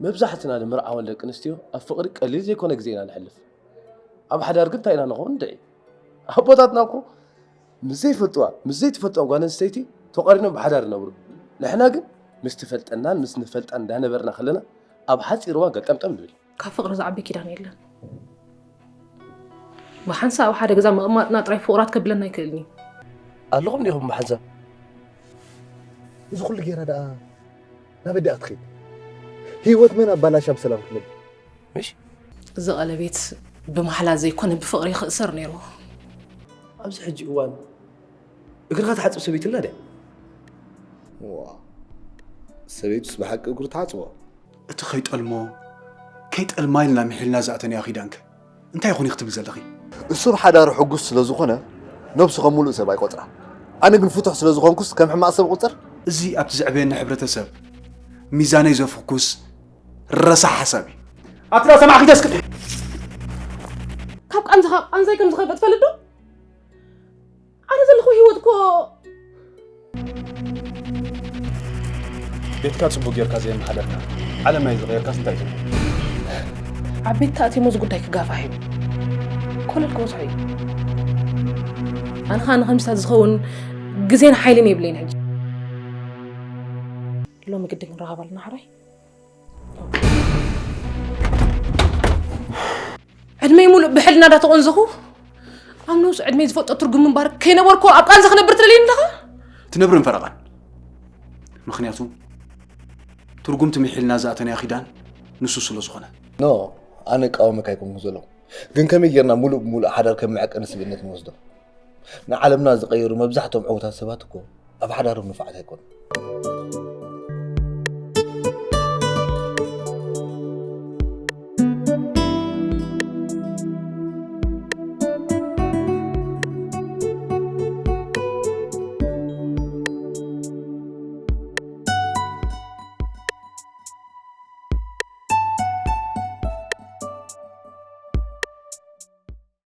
መብዛሕትና ንምርዓወን ደቂ ኣንስትዮ ኣብ ፍቕሪ ቀሊል ዘይኮነ ግዜ ኢና ነሕልፍ። ኣብ ሓዳር ግን እንታይ ኢና ንኸውን ድዒ? ኣቦታትና እኮ ምስ ዘይፈልጥዋ ምስ ዘይትፈልጥዋ ጓል ኣንስተይቲ ተቋሪኖም ብሓዳር ይነብሩ። ንሕና ግን ምስ ትፈልጠናን ምስ ንፈልጣን እንዳነበርና ከለና ኣብ ሓፂር እዋን ገጠምጠም ንብል። ካብ ፍቕሪ ዝዓቢ ኪዳን የለን። ብሓንሳእ ኣብ ሓደ ገዛ ምቕማጥና ጥራይ ፍቑራት ከብለና ኣይክእልን እዩ። ኣለኹም ዲኹም ብሓንሳብ? እዚ ኩሉ ጌራ ደኣ ናበይ ደኣ ክትኸይድ? ህይወት መን ኣባላሻ ብሰላም ክትነብር? ምሽ? እዚ ቀለቤት ብማሕላ ዘይኮነ ብፍቕሪ ክእሰር ነይርዎ። ኣብዚ ሕጂ እዋን እግርኻ ትሓጽብ ሰበይቲ ኣላ ድያ? ዋ፣ ሰበይቱስ ብሓቂ እግሩ ትሓጽቦ? እቲ ከይጠልሞ ከይጠልማ ኢልና ምሒልና ዝኣተናዮ ኺዳንከ እንታይ ይኹን ኢኺ ትብል ዘለኺ? እሱ ብሓዳሩ ሕጉስ ስለ ዝኾነ ነብሱ ከም ሙሉእ ሰብ ኣይቆጽራን። ኣነ ግን ፍቱሕ ስለ ዝኾንኩስ ከም ሕማቕ ሰብ እቑጸር? እዚ ኣብቲ ዘዕበየኒ ሕብረተሰብ ሚዛነይ ዘፍኩስ ረሳሕ ሓሳብ እዩ። ኣቲ ዳ ሰማዕኺ ተስክፊ። ካብ ቃንዛኻ ቃንዛይ ከም ዝኸፍእ ትፈልጥ ዶ? ኣነ ዘለኹ ህይወት እኮ ቤትካ ጽቡቅ ጌርካ ዘየመሓደርካ ዓለም ናይ ዝቐየርካስ እንታይ ትብል? ኣብ ቤት ተኣትየሞ እዚ ጉዳይ ክጋፋሕ እዩ። ኮለል ክበዝሖ እዩ። ኣነ ኸኣ ንኸምስታት ዝኸውን ግዜን ሓይልን የብለይን ሕጂ። ሎሚ ግድን ንራኸብ ኣለና ሕራይ። ዕድመይ ሙሉእ ብሕልና እንዳተቆንዘኹ ኣብ ነብሱ ዕድመይ ዝፈልጦ ትርጉም ምንባር ከይነበርኩ ኣብ ቃንዛ ክነብር ትደልየኒ ኣለኻ? ትነብርን ፈረቓን። ምኽንያቱ ትርጉም ትምሒልና ዝኣተናዮ ኪዳን ንሱ ስለ ዝኾነ። ኖ፣ ኣነ እቃወመካ ኣይኮንኩን ዘለኹ። ግን ከመይ ጌርና ሙሉእ ብሙሉእ ሓዳር ከም መዐቀኒ ስብእነት ንወስዶ? ንዓለምና ዝቐየሩ መብዛሕትኦም ዕዉታት ሰባት እኮ ኣብ ሓዳሮም ንፉዓት ኣይኮኑን።